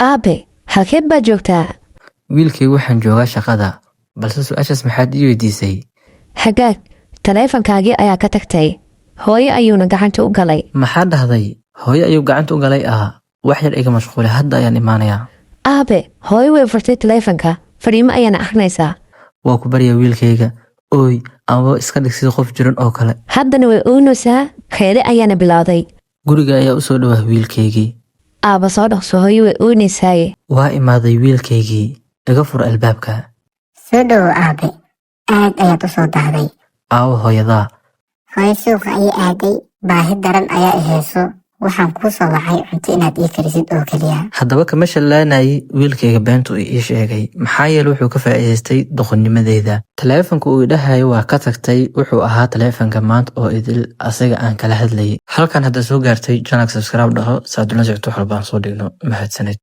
Aabe, halkeed baad joogtaa? Wiilkaygu, waxaan joogaa shaqada, balse su-aashaas maxaad ii weydiisay? Hagaag, taleefankaagii ayaa ka tagtay, hooyo ayuuna gacanta u galay. Maxaa dhahday? Hooyo ayuu gacanta u galay? Ah, wax yar iga mashquulay, hadda ayaan imaanayaa. Aabe, hooyo way furtay taleefanka, fariimo ayaana akhrinaysaa. Waa ku baryaa wiilkayga, ooy amaba iska dhig sida qof jiran oo kale. Haddana way ooynaysaa, kheele ayaana bilowday. Guriga ayaa u soo dhowaa, wiilkaygii. Aaba, soo dhaqso, hooyo way ooynaysaaye. Waa imaaday, wiilkaygii, iga fur albaabka. Soo dhowow aabe, aad ayaad u soo dahday. Aawo hooyadaa? Hooyo suuqa ayay aaday, baahi daran ayaa i hayso. Waxaan kuu soo wacay cunto inaad ii karisid oo keliya. Haddaba kama shallaanayay wiilkayga beentu uu ii sheegay, maxaa yeele wuxuu ka faa'iidaystay doqonnimadeyda. Taleefanka uu idhahayo waa ka tagtay wuxuu ahaa taleefanka maanta oo idil asaga aan kala hadlayay. Halkan hadda soo gaartay, channel subscribe dhaho saad ula socoto wax walba aan soo dhigno. Mahadsanid.